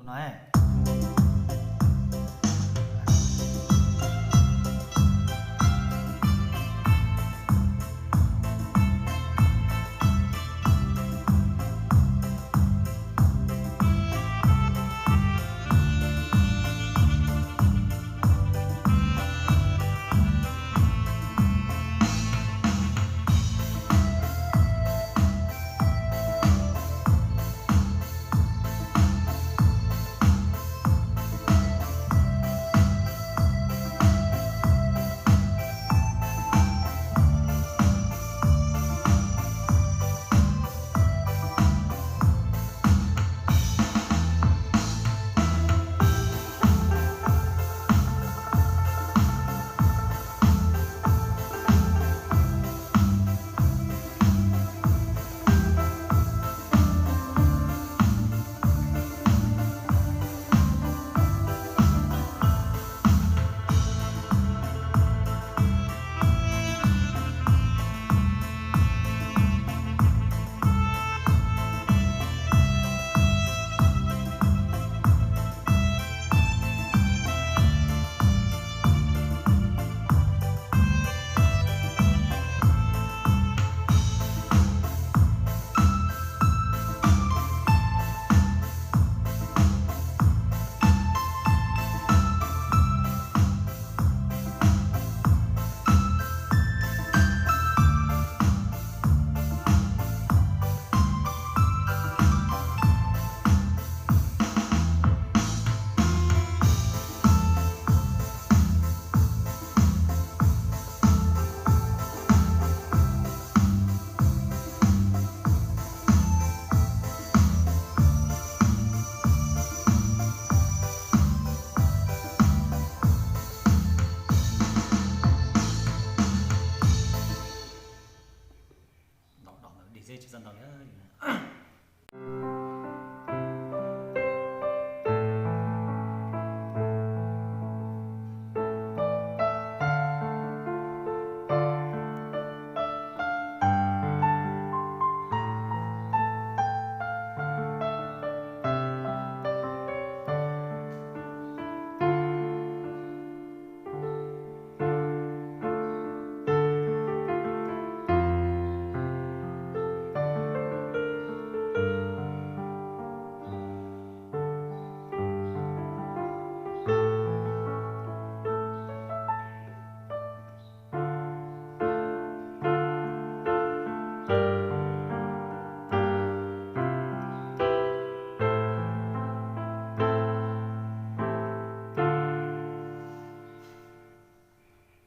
no.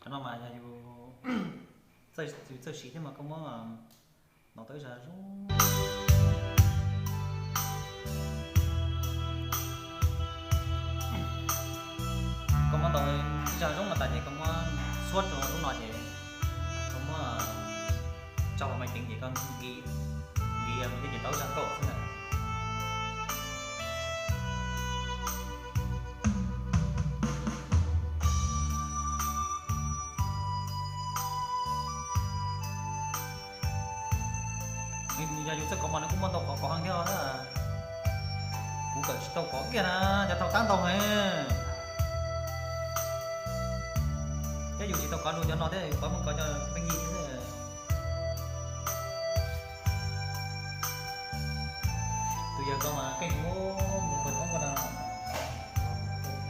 Qhov no mas yog yus txawj siv thiab mas koj muab ntaus tau ib zaj zoo. Koj muab ntaus ib zaj zoo no tas ces koj muab xuab rau lub no ces koj muab tso hauv maiv teev ces koj nkis, nkis mus thiab ces tau zaj nkauj xwb na. Yog yus txawj kov mas nws kuj muaj ntau qhov kov heev thiab na. Kuv kawm tsis tau kov kiag na, cov thaum tab ntau heev. Thiab yus tsis tau kov lus cov no thiab, yus kov muaj kov cov pheej yig thiab. Tus yawg ko mas keej mus pawg thoob ko no,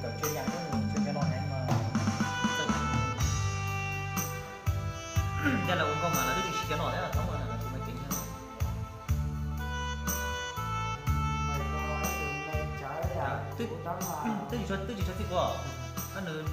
kawm tshuaj yam, tshuaj cov no heev mas. Thiab lawv ua nkauj mas lawv twb tsis siv cov no thiab, thoob ko na, lawv tus me kev thiab. Twb tsis tshua txij kuv, nws